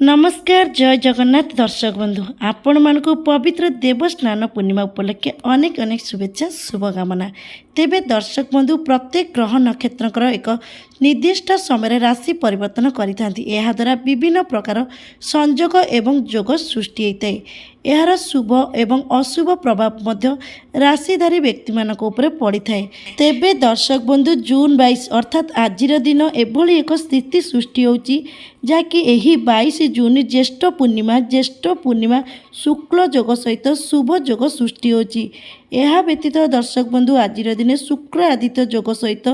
ନମସ୍କାର, ଜୟ ଜଗନ୍ନାଥ। ଦର୍ଶକ ବନ୍ଧୁ, ଆପଣମାନଙ୍କୁ ପବିତ୍ର ଦେବସ୍ନାନ ପୂର୍ଣ୍ଣିମା ଉପଲକ୍ଷେ ଅନେକ ଅନେକ ଶୁଭେଚ୍ଛା, ଶୁଭକାମନା। ତେବେ ଦର୍ଶକ ବନ୍ଧୁ, ପ୍ରତ୍ୟେକ ଗ୍ରହ ନକ୍ଷତ୍ରଙ୍କର ଏକ ନିର୍ଦ୍ଦିଷ୍ଟ ସମୟରେ ରାଶି ପରିବର୍ତ୍ତନ କରିଥାନ୍ତି। ଏହାଦ୍ୱାରା ବିଭିନ୍ନ ପ୍ରକାର ସଂଯୋଗ ଏବଂ ଯୋଗ ସୃଷ୍ଟି ହୋଇଥାଏ। ଏହାର ଶୁଭ ଏବଂ ଅଶୁଭ ପ୍ରଭାବ ମଧ୍ୟ ରାଶିଧାରୀ ବ୍ୟକ୍ତିମାନଙ୍କ ଉପରେ ପଡ଼ିଥାଏ। ତେବେ ଦର୍ଶକ ବନ୍ଧୁ, ଜୁନ୍ 22 ଅର୍ଥାତ୍ ଆଜିର ଦିନ ଏଭଳି ଏକ ସ୍ଥିତି ସୃଷ୍ଟି ହେଉଛି, ଯାହାକି ଏହି 22 ଜୁନ୍ ଜ୍ୟେଷ୍ଠ ପୂର୍ଣ୍ଣିମା, ଜ୍ୟେଷ୍ଠ ପୂର୍ଣ୍ଣିମା ଶୁକ୍ଳ ଯୋଗ ସହିତ ଶୁଭ ଯୋଗ ସୃଷ୍ଟି ହେଉଛି। ଏହା ବ୍ୟତୀତ ଦର୍ଶକ ବନ୍ଧୁ, ଆଜିର ଦିନେ ଶୁକ୍ର ଆଦିତ୍ୟ ଯୋଗ ସହିତ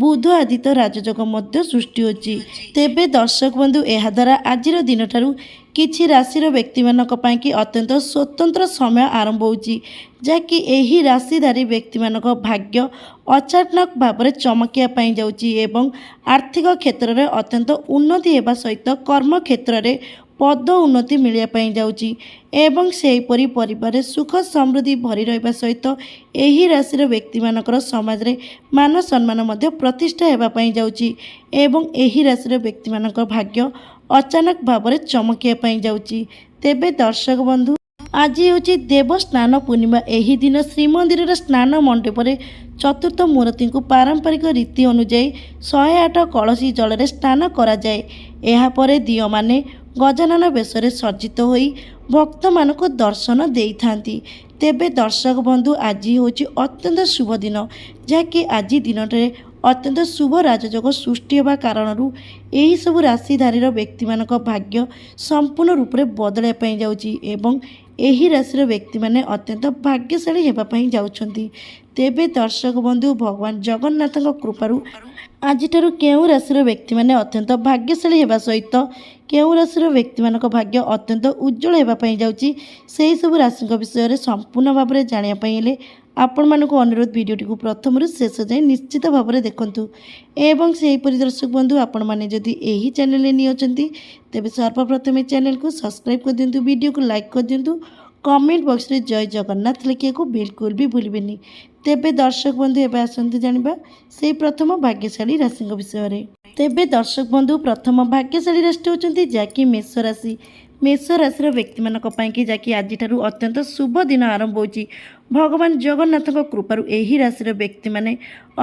ବୁଧ ଆଦିତ୍ୟ ରାଜଯୋଗ ମଧ୍ୟ ସୃଷ୍ଟି ହେଉଛି। ତେବେ ଦର୍ଶକ ବନ୍ଧୁ, ଏହାଦ୍ୱାରା ଆଜିର ଦିନଠାରୁ କିଛି ରାଶିର ବ୍ୟକ୍ତିମାନଙ୍କ ପାଇଁକି ଅତ୍ୟନ୍ତ ସ୍ୱତନ୍ତ୍ର ସମୟ ଆରମ୍ଭ ହେଉଛି, ଯାହାକି ଏହି ରାଶିଧାରୀ ବ୍ୟକ୍ତିମାନଙ୍କ ଭାଗ୍ୟ ଅଚାନକ ଭାବରେ ଚମକିବା ପାଇଁ ଯାଉଛି ଏବଂ ଆର୍ଥିକ କ୍ଷେତ୍ରରେ ଅତ୍ୟନ୍ତ ଉନ୍ନତି ହେବା ସହିତ କର୍ମ କ୍ଷେତ୍ରରେ ପଦ ଉନ୍ନତି ମିଳିବା ପାଇଁ ଯାଉଛି ଏବଂ ସେହିପରି ପରିବାରରେ ସୁଖ ସମୃଦ୍ଧି ଭରି ରହିବା ସହିତ ଏହି ରାଶିର ବ୍ୟକ୍ତିମାନଙ୍କର ସମାଜରେ ମାନ ସମ୍ମାନ ମଧ୍ୟ ପ୍ରତିଷ୍ଠା ହେବା ପାଇଁ ଯାଉଛି ଏବଂ ଏହି ରାଶିର ବ୍ୟକ୍ତିମାନଙ୍କ ଭାଗ୍ୟ ଅଚାନକ ଭାବରେ ଚମକିବା ପାଇଁ ଯାଉଛି। ତେବେ ଦର୍ଶକ ବନ୍ଧୁ, ଆଜି ହେଉଛି ଦେବସ୍ନାନ ପୂର୍ଣ୍ଣିମା। ଏହି ଦିନ ଶ୍ରୀମନ୍ଦିରର ସ୍ନାନ ମଣ୍ଡପରେ ଚତୁର୍ଦ୍ଧା ମୂର୍ତ୍ତିଙ୍କୁ ପାରମ୍ପରିକ ରୀତି ଅନୁଯାୟୀ 108 କଳସୀ ଜଳରେ ସ୍ନାନ କରାଯାଏ। ଏହାପରେ ଦିଅଁମାନେ ଗଜାନନ ବେଶରେ ସଜ୍ଜିତ ହୋଇ ଭକ୍ତମାନଙ୍କୁ ଦର୍ଶନ ଦେଇଥାନ୍ତି। ତେବେ ଦର୍ଶକ ବନ୍ଧୁ, ଆଜି ହେଉଛି ଅତ୍ୟନ୍ତ ଶୁଭ ଦିନ, ଯାହାକି ଆଜି ଦିନଟାରେ ଅତ୍ୟନ୍ତ ଶୁଭ ରାଜଯୋଗ ସୃଷ୍ଟି ହେବା କାରଣରୁ ଏହିସବୁ ରାଶିଧାରୀର ବ୍ୟକ୍ତିମାନଙ୍କ ଭାଗ୍ୟ ସମ୍ପୂର୍ଣ୍ଣ ରୂପରେ ବଦଳିବା ପାଇଁ ଯାଉଛି ଏବଂ ଏହି ରାଶିର ବ୍ୟକ୍ତିମାନେ ଅତ୍ୟନ୍ତ ଭାଗ୍ୟଶାଳୀ ହେବା ପାଇଁ ଯାଉଛନ୍ତି। ତେବେ ଦର୍ଶକ ବନ୍ଧୁ, ଭଗବାନ ଜଗନ୍ନାଥଙ୍କ କୃପାରୁ ଆଜିଠାରୁ କେଉଁ ରାଶିର ବ୍ୟକ୍ତିମାନେ ଅତ୍ୟନ୍ତ ଭାଗ୍ୟଶାଳୀ ହେବା ସହିତ କେଉଁ ରାଶିର ବ୍ୟକ୍ତିମାନଙ୍କ ଭାଗ୍ୟ ଅତ୍ୟନ୍ତ ଉଜ୍ଜଳ ହେବା ପାଇଁ ଯାଉଛି, ସେହି ସବୁ ରାଶିଙ୍କ ବିଷୟରେ ସମ୍ପୂର୍ଣ୍ଣ ଭାବରେ ଜାଣିବା ପାଇଁ ହେଲେ ଆପଣମାନଙ୍କୁ ଅନୁରୋଧ, ଭିଡ଼ିଓଟିକୁ ପ୍ରଥମରୁ ଶେଷ ଯାଏଁ ନିଶ୍ଚିତ ଭାବରେ ଦେଖନ୍ତୁ। ଏବଂ ସେହିପରି ଦର୍ଶକ ବନ୍ଧୁ, ଆପଣମାନେ ଯଦି ଏହି ଚ୍ୟାନେଲରେ ନୂଆ ଅଛନ୍ତି, ତେବେ ସର୍ବପ୍ରଥମେ ଚ୍ୟାନେଲକୁ ସବସ୍କ୍ରାଇବ୍ କରିଦିଅନ୍ତୁ, ଭିଡ଼ିଓକୁ ଲାଇକ୍ କରିଦିଅନ୍ତୁ, କମେଣ୍ଟ ବକ୍ସରେ ଜୟ ଜଗନ୍ନାଥ ଲେଖିବାକୁ ବିଲକୁଲ ବି ଭୁଲିବେନି। ତେବେ ଦର୍ଶକ ବନ୍ଧୁ, ଏବେ ଆସନ୍ତୁ ଜାଣିବା ସେଇ ପ୍ରଥମ ଭାଗ୍ୟଶାଳୀ ରାଶିଙ୍କ ବିଷୟରେ। ତେବେ ଦର୍ଶକ ବନ୍ଧୁ, ପ୍ରଥମ ଭାଗ୍ୟଶାଳୀ ରାଶି ହେଉଛନ୍ତି ଯାହାକି ମେଷ ରାଶି। ମେଷ ରାଶିର ବ୍ୟକ୍ତିମାନଙ୍କ ପାଇଁକି ଯାହାକି ଆଜିଠାରୁ ଅତ୍ୟନ୍ତ ଶୁଭ ଦିନ ଆରମ୍ଭ ହେଉଛି। ଭଗବାନ ଜଗନ୍ନାଥଙ୍କ କୃପାରୁ ଏହି ରାଶିର ବ୍ୟକ୍ତିମାନେ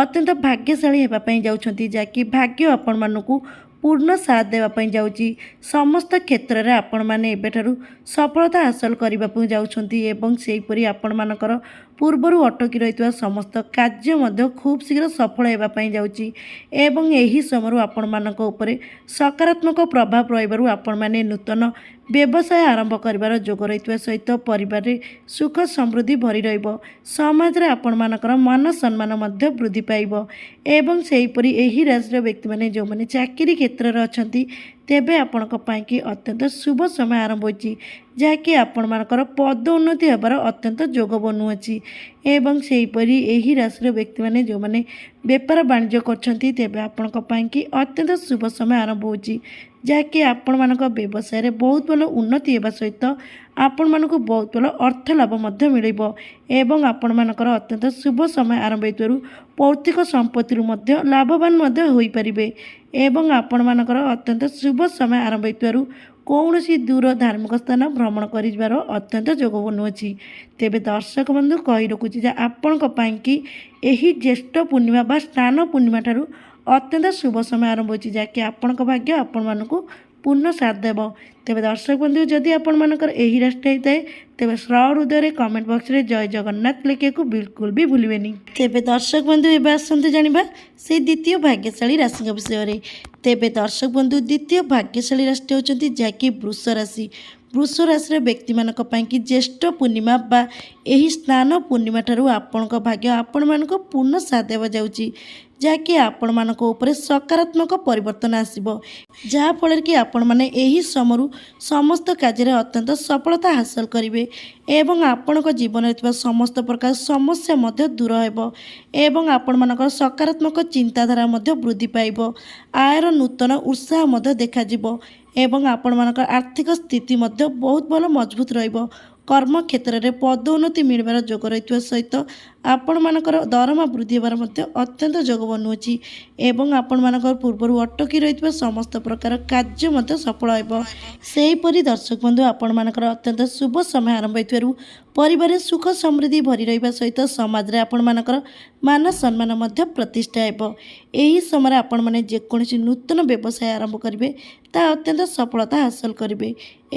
ଅତ୍ୟନ୍ତ ଭାଗ୍ୟଶାଳୀ ହେବା ପାଇଁ ଯାଉଛନ୍ତି, ଯାହାକି ଭାଗ୍ୟ ଆପଣମାନଙ୍କୁ ପୂର୍ଣ୍ଣ ସାଥ ଦେବା ପାଇଁ ଯାଉଛି। ସମସ୍ତ କ୍ଷେତ୍ରରେ ଆପଣମାନେ ଏବେଠାରୁ ସଫଳତା ହାସଲ କରିବାକୁ ଯାଉଛନ୍ତି ଏବଂ ସେହିପରି ଆପଣମାନଙ୍କର ପୂର୍ବରୁ ଅଟକି ରହିଥିବା ସମସ୍ତ କାର୍ଯ୍ୟ ମଧ୍ୟ ଖୁବ୍ ଶୀଘ୍ର ସଫଳ ହେବା ପାଇଁ ଯାଉଛି ଏବଂ ଏହି ସମୟରୁ ଆପଣମାନଙ୍କ ଉପରେ ସକାରାତ୍ମକ ପ୍ରଭାବ ରହିବାରୁ ଆପଣମାନେ ନୂତନ ବ୍ୟବସାୟ ଆରମ୍ଭ କରିବାର ଯୋଗ ରହିଥିବା ସହିତ ପରିବାରରେ ସୁଖ ସମୃଦ୍ଧି ଭରି ରହିବ। ସମାଜରେ ଆପଣମାନଙ୍କର ମାନ ସମ୍ମାନ ମଧ୍ୟ ବୃଦ୍ଧି ପାଇବ। ଏବଂ ସେହିପରି ଏହି ରାଶିର ବ୍ୟକ୍ତିମାନେ ଯେଉଁମାନେ ଚାକିରି କ୍ଷେତ୍ରରେ ଅଛନ୍ତି, ତେବେ ଆପଣଙ୍କ ପାଇଁକି ଅତ୍ୟନ୍ତ ଶୁଭ ସମୟ ଆରମ୍ଭ ହୋଇଛି, ଯାହାକି ଆପଣମାନଙ୍କର ପଦ ଉନ୍ନତି ହେବାର ଅତ୍ୟନ୍ତ ଯୋଗ ବନୁଅଛି। ଏବଂ ସେହିପରି ଏହି ରାଶିର ବ୍ୟକ୍ତିମାନେ ଯେଉଁମାନେ ବେପାର ବାଣିଜ୍ୟ କରୁଛନ୍ତି, ତେବେ ଆପଣଙ୍କ ପାଇଁକି ଅତ୍ୟନ୍ତ ଶୁଭ ସମୟ ଆରମ୍ଭ ହେଉଛି, ଯାହାକି ଆପଣମାନଙ୍କ ବ୍ୟବସାୟରେ ବହୁତ ଭଲ ଉନ୍ନତି ହେବା ସହିତ ଆପଣମାନଙ୍କୁ ବହୁତ ଭଲ ଅର୍ଥ ଲାଭ ମଧ୍ୟ ମିଳିବ। ଏବଂ ଆପଣମାନଙ୍କର ଅତ୍ୟନ୍ତ ଶୁଭ ସମୟ ଆରମ୍ଭ ହୋଇଥିବାରୁ ପୈତୃକ ସମ୍ପତ୍ତିରୁ ମଧ୍ୟ ଲାଭବାନ ମଧ୍ୟ ହୋଇପାରିବେ। ଏବଂ ଆପଣମାନଙ୍କର ଅତ୍ୟନ୍ତ ଶୁଭ ସମୟ ଆରମ୍ଭ ହୋଇଥିବାରୁ କୌଣସି ଦୂର ଧାର୍ମିକ ସ୍ଥାନ ଭ୍ରମଣ କରିଯିବାର ଅତ୍ୟନ୍ତ ଯୋଗ ବନୁଅଛି। ତେବେ ଦର୍ଶକ ବନ୍ଧୁ, କହି ରଖୁଛି ଯେ ଆପଣଙ୍କ ପାଇଁକି ଏହି ଜ୍ୟେଷ୍ଠ ପୂର୍ଣ୍ଣିମା ବା ସ୍ନାନ ପୂର୍ଣ୍ଣିମା ଠାରୁ ଅତ୍ୟନ୍ତ ଶୁଭ ସମୟ ଆରମ୍ଭ ହୋଇଛି, ଯାହାକି ଆପଣଙ୍କ ଭାଗ୍ୟ ଆପଣମାନଙ୍କୁ ପୂର୍ଣ୍ଣ ସାଥ ଦେବ। ତେବେ ଦର୍ଶକ ବନ୍ଧୁ, ଯଦି ଆପଣମାନଙ୍କର ଏହି ରାଶିଟା ହେଇଥାଏ, ତେବେ ସହୃଦୟରେ କମେଣ୍ଟ ବକ୍ସରେ ଜୟ ଜଗନ୍ନାଥ ଲେଖିବାକୁ ବିଲକୁଲ ବି ଭୁଲିବେନି। ତେବେ ଦର୍ଶକ ବନ୍ଧୁ, ଏବେ ଆସନ୍ତୁ ଜାଣିବା ସେଇ ଦ୍ୱିତୀୟ ଭାଗ୍ୟଶାଳୀ ରାଶିଙ୍କ ବିଷୟରେ। ତେବେ ଦର୍ଶକ ବନ୍ଧୁ, ଦ୍ୱିତୀୟ ଭାଗ୍ୟଶାଳୀ ରାଶିଟି ହେଉଛନ୍ତି ଯାହାକି ବୃଷ ରାଶି। ବୃଷ ରାଶିର ବ୍ୟକ୍ତିମାନଙ୍କ ପାଇଁକି ଜ୍ୟେଷ୍ଠ ପୂର୍ଣ୍ଣିମା ବା ଏହି ସ୍ନାନ ପୂର୍ଣ୍ଣିମା ଠାରୁ ଆପଣଙ୍କ ଭାଗ୍ୟ ଆପଣମାନଙ୍କୁ ପୂର୍ଣ୍ଣ ସାଥ ଦେବା ଯାଉଛି, ଯାହାକି ଆପଣମାନଙ୍କ ଉପରେ ସକାରାତ୍ମକ ପରିବର୍ତ୍ତନ ଆସିବ, ଯାହାଫଳରେ କି ଆପଣମାନେ ଏହି ସମୟରୁ ସମସ୍ତ କାର୍ଯ୍ୟରେ ଅତ୍ୟନ୍ତ ସଫଳତା ହାସଲ କରିବେ ଏବଂ ଆପଣଙ୍କ ଜୀବନରେ ଥିବା ସମସ୍ତ ପ୍ରକାର ସମସ୍ୟା ମଧ୍ୟ ଦୂର ହେବ ଏବଂ ଆପଣମାନଙ୍କର ସକାରାତ୍ମକ ଚିନ୍ତାଧାରା ମଧ୍ୟ ବୃଦ୍ଧି ପାଇବ। ଆୟର ନୂତନ ଉତ୍ସାହ ମଧ୍ୟ ଦେଖାଯିବ ଏବଂ ଆପଣମାନଙ୍କର ଆର୍ଥିକ ସ୍ଥିତି ମଧ୍ୟ ବହୁତ ଭଲ ମଜବୁତ ରହିବ। କର୍ମକ୍ଷେତ୍ରରେ ପଦୋନ୍ନତି ମିଳିବାର ଯୋଗ ରହିଥିବା ସହିତ ଆପଣମାନଙ୍କର ଦରମା ବୃଦ୍ଧି ହେବାର ମଧ୍ୟ ଅତ୍ୟନ୍ତ ଯୋଗ ବନୁଅଛି ଏବଂ ଆପଣମାନଙ୍କର ପୂର୍ବରୁ ଅଟକି ରହିଥିବା ସମସ୍ତ ପ୍ରକାର କାର୍ଯ୍ୟ ମଧ୍ୟ ସଫଳ ହେବ। ସେହିପରି ଦର୍ଶକ ବନ୍ଧୁ, ଆପଣମାନଙ୍କର ଅତ୍ୟନ୍ତ ଶୁଭ ସମୟ ଆରମ୍ଭ ହୋଇଥିବାରୁ ପରିବାରରେ ସୁଖ ସମୃଦ୍ଧି ଭରି ରହିବା ସହିତ ସମାଜରେ ଆପଣମାନଙ୍କର ମାନ ସମ୍ମାନ ମଧ୍ୟ ପ୍ରତିଷ୍ଠା ହେବ। ଏହି ସମୟରେ ଆପଣମାନେ ଯେକୌଣସି ନୂତନ ବ୍ୟବସାୟ ଆରମ୍ଭ କରିବେ, ତାହା ଅତ୍ୟନ୍ତ ସଫଳତା ହାସଲ କରିବେ।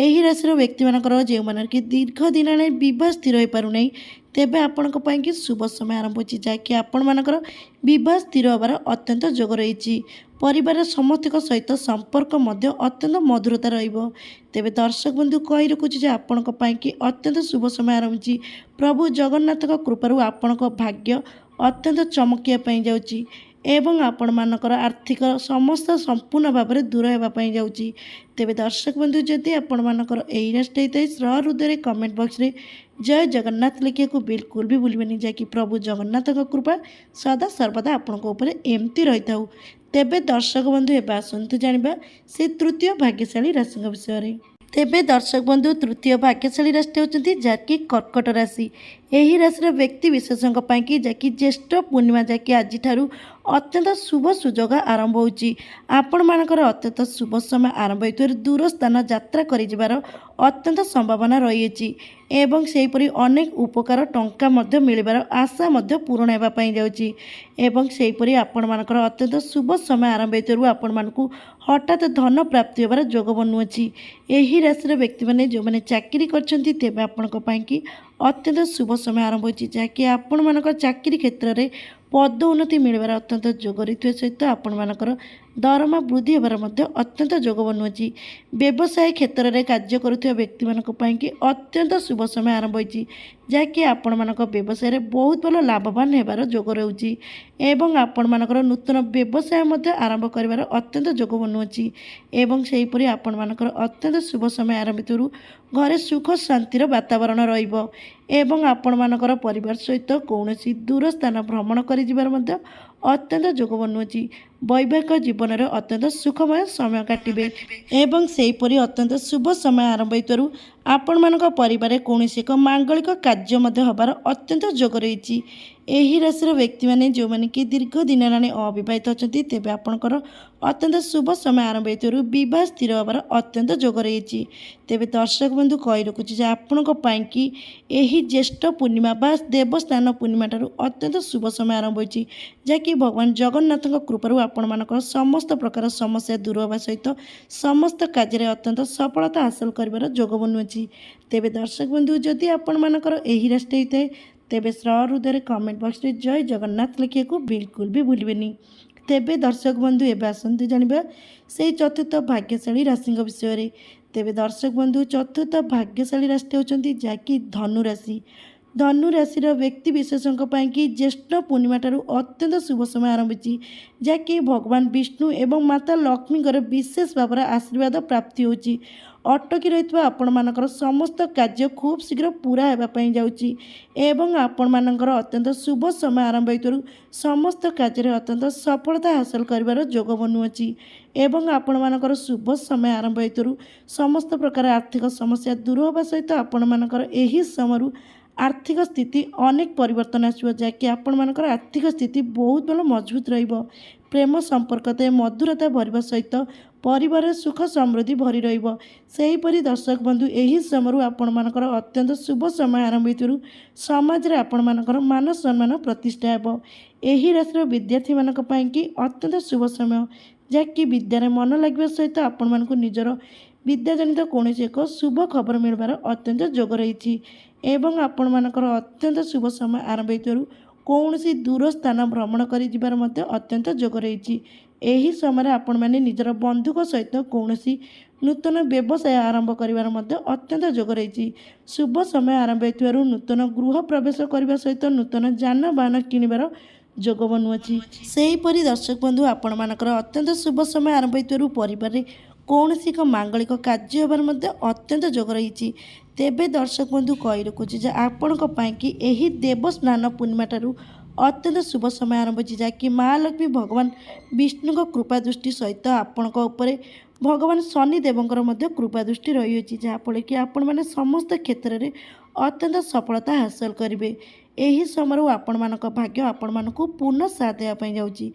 ଏହି ରାଶିର ବ୍ୟକ୍ତିମାନଙ୍କର ଯେଉଁମାନଙ୍କର କି ଦୀର୍ଘ ଦିନ ହେଲାଣି ବିବାହ ସ୍ଥିର ହୋଇପାରୁନାହିଁ, ତେବେ ଆପଣଙ୍କ ପାଇଁକି ଶୁଭ ସମୟ ଆରମ୍ଭ ହୋଇଛି, ଯାହାକି ଆପଣମାନଙ୍କର ବିବାହ ସ୍ଥିର ହେବାର ଅତ୍ୟନ୍ତ ଯୋଗ ରହିଛି। ପରିବାରର ସମସ୍ତଙ୍କ ସହିତ ସମ୍ପର୍କ ମଧ୍ୟ ଅତ୍ୟନ୍ତ ମଧୁରତା ରହିବ। ତେବେ ଦର୍ଶକ ବନ୍ଧୁ, କହି ରଖୁଛି ଯେ ଆପଣଙ୍କ ପାଇଁକି ଅତ୍ୟନ୍ତ ଶୁଭ ସମୟ ଆରମ୍ଭ ହୋଇଛି। ପ୍ରଭୁ ଜଗନ୍ନାଥଙ୍କ କୃପାରୁ ଆପଣଙ୍କ ଭାଗ୍ୟ ଅତ୍ୟନ୍ତ ଚମକିବା ପାଇଁ ଯାଉଛି ଏବଂ ଆପଣମାନଙ୍କର ଆର୍ଥିକ ସମସ୍ୟା ସମ୍ପୂର୍ଣ୍ଣ ଭାବରେ ଦୂର ହେବା ପାଇଁ ଯାଉଛି। ତେବେ ଦର୍ଶକ ବନ୍ଧୁ, ଯଦି ଆପଣମାନଙ୍କର ଏହି ରାଶି ହେଇଥାଏ, ସହୃଦୟରେ କମେଣ୍ଟ ବକ୍ସରେ ଜୟ ଜଗନ୍ନାଥ ଲେଖିବାକୁ ବିଲକୁଲ ବି ଭୁଲିବେନି, ଯାହାକି ପ୍ରଭୁ ଜଗନ୍ନାଥଙ୍କ କୃପା ସଦା ସର୍ବଦା ଆପଣଙ୍କ ଉପରେ ଏମିତି ରହିଥାଉ। ତେବେ ଦର୍ଶକ ବନ୍ଧୁ, ଏବେ ଆସନ୍ତୁ ଜାଣିବା ସେ ତୃତୀୟ ଭାଗ୍ୟଶାଳୀ ରାଶିଙ୍କ ବିଷୟରେ। ତେବେ ଦର୍ଶକ ବନ୍ଧୁ, ତୃତୀୟ ଭାଗ୍ୟଶାଳୀ ରାଶି ହେଉଛନ୍ତି ଯାହାକି କର୍କଟ ରାଶି। ଏହି ରାଶିର ବ୍ୟକ୍ତି ବିଶେଷଙ୍କ ପାଇଁକି ଯାହାକି ଜ୍ୟେଷ୍ଠ ପୂର୍ଣ୍ଣିମା, ଯାହାକି ଆଜିଠାରୁ ଅତ୍ୟନ୍ତ ଶୁଭ ସୁଯୋଗ ଆରମ୍ଭ ହେଉଛି। ଆପଣମାନଙ୍କର ଅତ୍ୟନ୍ତ ଶୁଭ ସମୟ ଆରମ୍ଭ ହେଉଥିବାରୁ ଦୂର ସ୍ଥାନ ଯାତ୍ରା କରିଯିବାର ଅତ୍ୟନ୍ତ ସମ୍ଭାବନା ରହିଅଛି ଏବଂ ସେହିପରି ଅନେକ ଉପକାର ଟଙ୍କା ମଧ୍ୟ ମିଳିବାର ଆଶା ମଧ୍ୟ ପୂରଣ ହେବା ପାଇଁ ଯାଉଛି। ଏବଂ ସେହିପରି ଆପଣମାନଙ୍କର ଅତ୍ୟନ୍ତ ଶୁଭ ସମୟ ଆରମ୍ଭ ହେଉଥିବାରୁ ଆପଣମାନଙ୍କୁ ହଠାତ୍ ଧନ ପ୍ରାପ୍ତି ହେବାର ଯୋଗ ବନୁଅଛି। ଏହି ରାଶିର ବ୍ୟକ୍ତିମାନେ ଯେଉଁମାନେ ଚାକିରି କରିଛନ୍ତି, ତେବେ ଆପଣଙ୍କ ପାଇଁକି ଅତ୍ୟନ୍ତ ଶୁଭ ସମୟ ଆରମ୍ଭ ହୋଇଛି, ଯାହାକି ଆପଣମାନଙ୍କ ଚାକିରି କ୍ଷେତ୍ରରେ ପଦ ଉନ୍ନତି ମିଳିବାର ଅତ୍ୟନ୍ତ ଯୋଗ ରହିଥିବା ସହିତ ଆପଣମାନଙ୍କର ଦରମା ବୃଦ୍ଧି ହେବାର ମଧ୍ୟ ଅତ୍ୟନ୍ତ ଯୋଗ ବନୁଅଛି। ବ୍ୟବସାୟ କ୍ଷେତ୍ରରେ କାର୍ଯ୍ୟ କରୁଥିବା ବ୍ୟକ୍ତିମାନଙ୍କ ପାଇଁକି ଅତ୍ୟନ୍ତ ଶୁଭ ସମୟ ଆରମ୍ଭ ହୋଇଛି, ଯାହାକି ଆପଣମାନଙ୍କ ବ୍ୟବସାୟରେ ବହୁତ ଭଲ ଲାଭବାନ ହେବାର ଯୋଗ ରହୁଛି ଏବଂ ଆପଣମାନଙ୍କର ନୂତନ ବ୍ୟବସାୟ ମଧ୍ୟ ଆରମ୍ଭ କରିବାର ଅତ୍ୟନ୍ତ ଯୋଗ ବନୁଅଛି। ଏବଂ ସେହିପରି ଆପଣମାନଙ୍କର ଅତ୍ୟନ୍ତ ଶୁଭ ସମୟ ଆରମ୍ଭ ହେଉଥିବାରୁ ଘରେ ସୁଖ ଶାନ୍ତିର ବାତାବରଣ ରହିବ ଏବଂ ଆପଣମାନଙ୍କର ପରିବାର ସହିତ କୌଣସି ଦୂର ସ୍ଥାନ ଭ୍ରମଣ କରିଯିବାର ମଧ୍ୟ ଅତ୍ୟନ୍ତ ଯୋଗ ବନୁଅଛି। ବୈବାହିକ ଜୀବନରେ ଅତ୍ୟନ୍ତ ସୁଖମୟ ସମୟ କାଟିବେ। ଏବଂ ସେହିପରି ଅତ୍ୟନ୍ତ ଶୁଭ ସମୟ ଆରମ୍ଭ ହୋଇଥିବାରୁ ଆପଣମାନଙ୍କ ପରିବାରରେ କୌଣସି ଏକ ମାଙ୍ଗଳିକ କାର୍ଯ୍ୟ ମଧ୍ୟ ହେବାର ଅତ୍ୟନ୍ତ ଯୋଗ ରହିଛି। ଏହି ରାଶିର ବ୍ୟକ୍ତିମାନେ ଯେଉଁମାନେ କି ଦୀର୍ଘ ଦିନ ହେଲାଣି ଅବିବାହିତ ଅଛନ୍ତି, ତେବେ ଆପଣଙ୍କର ଅତ୍ୟନ୍ତ ଶୁଭ ସମୟ ଆରମ୍ଭ ହୋଇଥିବାରୁ ବିବାହ ସ୍ଥିର ହେବାର ଅତ୍ୟନ୍ତ ଯୋଗ ରହିଛି। ତେବେ ଦର୍ଶକ ବନ୍ଧୁ, କହି ରଖୁଛି ଯେ ଆପଣଙ୍କ ପାଇଁକି ଏହି ଜ୍ୟେଷ୍ଠ ପୂର୍ଣ୍ଣିମା ବା ଦେବସ୍ନାନ ପୂର୍ଣ୍ଣିମା ଠାରୁ ଅତ୍ୟନ୍ତ ଶୁଭ ସମୟ ଆରମ୍ଭ ହୋଇଛି, ଯାହାକି ଭଗବାନ ଜଗନ୍ନାଥଙ୍କ କୃପାରୁ ଆପଣମାନଙ୍କର ସମସ୍ତ ପ୍ରକାର ସମସ୍ୟା ଦୂର ହେବା ସହିତ ସମସ୍ତ କାର୍ଯ୍ୟରେ ଅତ୍ୟନ୍ତ ସଫଳତା ହାସଲ କରିବାର ଯୋଗ ବନୁଅଛି। ତେବେ ଦର୍ଶକ ବନ୍ଧୁ, ଯଦି ଆପଣମାନଙ୍କର ଏହି ରାଶି ହେଇଥାଏ, ତେବେ ସହୃଦୟରେ କମେଣ୍ଟ ବକ୍ସରେ ଜୟ ଜଗନ୍ନାଥ ଲେଖିବାକୁ ବିଲକୁଲ ବି ଭୁଲିବେନି। ତେବେ ଦର୍ଶକ ବନ୍ଧୁ, ଏବେ ଆସନ୍ତୁ ଜାଣିବା ସେଇ ଚତୁର୍ଥ ଭାଗ୍ୟଶାଳୀ ରାଶିଙ୍କ ବିଷୟରେ। ତେବେ ଦର୍ଶକ ବନ୍ଧୁ, ଚତୁର୍ଥ ଭାଗ୍ୟଶାଳୀ ରାଶି ହେଉଛନ୍ତି ଯାହାକି ଧନୁ ରାଶି। ଧନୁ ରାଶିର ବ୍ୟକ୍ତି ବିଶେଷଙ୍କ ପାଇଁକି ଜ୍ୟେଷ୍ଠ ପୂର୍ଣ୍ଣିମା ଠାରୁ ଅତ୍ୟନ୍ତ ଶୁଭ ସମୟ ଆରମ୍ଭ ହୋଇଛି, ଯାହାକି ଭଗବାନ ବିଷ୍ଣୁ ଏବଂ ମାତା ଲକ୍ଷ୍ମୀଙ୍କର ବିଶେଷ ଭାବରେ ଆଶୀର୍ବାଦ ପ୍ରାପ୍ତି ହେଉଛି। ଅଟକି ରହିଥିବା ଆପଣମାନଙ୍କର ସମସ୍ତ କାର୍ଯ୍ୟ ଖୁବ୍ ଶୀଘ୍ର ପୁରା ହେବା ପାଇଁ ଯାଉଛି ଏବଂ ଆପଣମାନଙ୍କର ଅତ୍ୟନ୍ତ ଶୁଭ ସମୟ ଆରମ୍ଭ ହୋଇଥିବାରୁ ସମସ୍ତ କାର୍ଯ୍ୟରେ ଅତ୍ୟନ୍ତ ସଫଳତା ହାସଲ କରିବାର ଯୋଗ ବନୁଅଛି। ଏବଂ ଆପଣମାନଙ୍କର ଶୁଭ ସମୟ ଆରମ୍ଭ ହୋଇଥିବାରୁ ସମସ୍ତ ପ୍ରକାର ଆର୍ଥିକ ସମସ୍ୟା ଦୂର ହେବା ସହିତ ଆପଣମାନଙ୍କର ଏହି ସମୟରୁ ଆର୍ଥିକ ସ୍ଥିତି ଅନେକ ପରିବର୍ତ୍ତନ ଆସିବ, ଯାହାକି ଆପଣମାନଙ୍କର ଆର୍ଥିକ ସ୍ଥିତି ବହୁତ ଭଲ ମଜବୁତ ରହିବ। ପ୍ରେମ ସମ୍ପର୍କରେ ମଧୁରତା ଭରିବା ସହିତ ପରିବାରରେ ସୁଖ ସମୃଦ୍ଧି ଭରି ରହିବ। ସେହିପରି ଦର୍ଶକ ବନ୍ଧୁ, ଏହି ସମୟରୁ ଆପଣମାନଙ୍କର ଅତ୍ୟନ୍ତ ଶୁଭ ସମୟ ଆରମ୍ଭ ହୋଇଥିବାରୁ ସମାଜରେ ଆପଣମାନଙ୍କର ମାନ ସମ୍ମାନ ପ୍ରତିଷ୍ଠା ହେବ। ଏହି ରାଶିର ବିଦ୍ୟାର୍ଥୀମାନଙ୍କ ପାଇଁକି ଅତ୍ୟନ୍ତ ଶୁଭ ସମୟ, ଯାହାକି ବିଦ୍ୟାରେ ମନ ଲାଗିବା ସହିତ ଆପଣମାନଙ୍କୁ ନିଜର ବିଦ୍ୟାଜନିତ କୌଣସି ଏକ ଶୁଭ ଖବର ମିଳିବାର ଅତ୍ୟନ୍ତ ଯୋଗ ରହିଛି। ଏବଂ ଆପଣମାନଙ୍କର ଅତ୍ୟନ୍ତ ଶୁଭ ସମୟ ଆରମ୍ଭ ହୋଇଥିବାରୁ କୌଣସି ଦୂର ସ୍ଥାନ ଭ୍ରମଣ କରିଯିବାର ମଧ୍ୟ ଅତ୍ୟନ୍ତ ଯୋଗ ରହିଛି। ଏହି ସମୟରେ ଆପଣମାନେ ନିଜର ବନ୍ଧୁଙ୍କ ସହିତ କୌଣସି ନୂତନ ବ୍ୟବସାୟ ଆରମ୍ଭ କରିବାର ମଧ୍ୟ ଅତ୍ୟନ୍ତ ଯୋଗ ରହିଛି। ଶୁଭ ସମୟ ଆରମ୍ଭ ହୋଇଥିବାରୁ ନୂତନ ଗୃହ ପ୍ରବେଶ କରିବା ସହିତ ନୂତନ ଯାନବାହନ କିଣିବାର ଯୋଗ ବନୁଅଛି। ସେହିପରି ଦର୍ଶକ ବନ୍ଧୁ, ଆପଣମାନଙ୍କର ଅତ୍ୟନ୍ତ ଶୁଭ ସମୟ ଆରମ୍ଭ ହୋଇଥିବାରୁ ପରିବାରରେ କୌଣସି ଏକ ମାଙ୍ଗଳିକ କାର୍ଯ୍ୟ ହେବାର ମଧ୍ୟ ଅତ୍ୟନ୍ତ ଯୋଗ ରହିଛି। ତେବେ ଦର୍ଶକ ବନ୍ଧୁ, କହି ରଖୁଛି ଯେ ଆପଣଙ୍କ ପାଇଁକି ଏହି ଦେବସ୍ନାନ ପୂର୍ଣ୍ଣିମା ଠାରୁ ଅତ୍ୟନ୍ତ ଶୁଭ ସମୟ ଆରମ୍ଭ ହୋଇଛି, ଯାହାକି ମା ଲକ୍ଷ୍ମୀ, ଭଗବାନ ବିଷ୍ଣୁଙ୍କ କୃପା ଦୃଷ୍ଟି ସହିତ ଆପଣଙ୍କ ଉପରେ ଭଗବାନ ଶନିଦେବଙ୍କର ମଧ୍ୟ କୃପା ଦୃଷ୍ଟି ରହିଅଛି, ଯାହାଫଳରେ କି ଆପଣମାନେ ସମସ୍ତ କ୍ଷେତ୍ରରେ ଅତ୍ୟନ୍ତ ସଫଳତା ହାସଲ କରିବେ। ଏହି ସମୟରୁ ଆପଣମାନଙ୍କ ଭାଗ୍ୟ ଆପଣମାନଙ୍କୁ ପୂର୍ଣ୍ଣ ସାଥ ଦେବା ପାଇଁ ଯାଉଛି।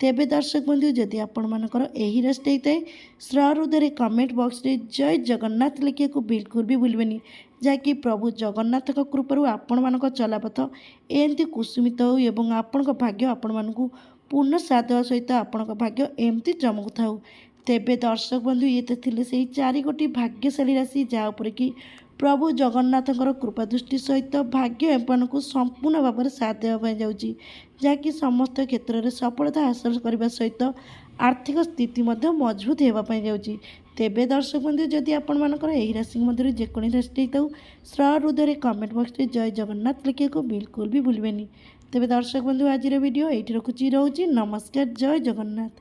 ତେବେ ଦର୍ଶକ ବନ୍ଧୁ, ଯଦି ଆପଣମାନଙ୍କର ଏହି ରାଶି ହେଇଥାଏ, ସହୃଦୟରେ କମେଣ୍ଟ ବକ୍ସରେ ଜୟ ଜଗନ୍ନାଥ ଲେଖିବାକୁ ବିଲକୁଲ ବି ଭୁଲିବେନି, ଯାହାକି ପ୍ରଭୁ ଜଗନ୍ନାଥଙ୍କ କୃପାରୁ ଆପଣମାନଙ୍କ ଚଲାପଥ ଏମିତି କୁସୁମିତ ହେଉ ଏବଂ ଆପଣଙ୍କ ଭାଗ୍ୟ ଆପଣମାନଙ୍କୁ ପୂର୍ଣ୍ଣ ସାଥ ଦେବା ସହିତ ଆପଣଙ୍କ ଭାଗ୍ୟ ଏମିତି ଚମକୁଥାଉ। ତେବେ ଦର୍ଶକ ବନ୍ଧୁ, ଇଏ ତ ଥିଲେ ସେଇ ଚାରି ଗୋଟି ଭାଗ୍ୟଶାଳୀ ରାଶି, ଯାହା ଉପରେ କି ପ୍ରଭୁ ଜଗନ୍ନାଥଙ୍କର କୃପା ଦୃଷ୍ଟି ସହିତ ଭାଗ୍ୟ ଏମାନଙ୍କୁ ସମ୍ପୂର୍ଣ୍ଣ ଭାବରେ ସାଥ ଦେବା ପାଇଁ ଯାଉଛି, ଯାହାକି ସମସ୍ତ କ୍ଷେତ୍ରରେ ସଫଳତା ହାସଲ କରିବା ସହିତ ଆର୍ଥିକ ସ୍ଥିତି ମଧ୍ୟ ମଜବୁତ ହେବା ପାଇଁ ଯାଉଛି। ତେବେ ଦର୍ଶକ ବନ୍ଧୁ, ଯଦି ଆପଣମାନଙ୍କର ଏହି ରାଶି ମଧ୍ୟରୁ ଯେକୌଣସି ରାଶି ହେଇଥାଉ, ସହୃଦୟରେ କମେଣ୍ଟ ବକ୍ସରେ ଜୟ ଜଗନ୍ନାଥ ଲେଖିବାକୁ ବିଲକୁଲ ବି ଭୁଲିବେନି। ତେବେ ଦର୍ଶକ ବନ୍ଧୁ, ଆଜିର ଭିଡ଼ିଓ ଏଇଠି ରଖୁଛି, ରହୁଛି, ନମସ୍କାର, ଜୟ ଜଗନ୍ନାଥ।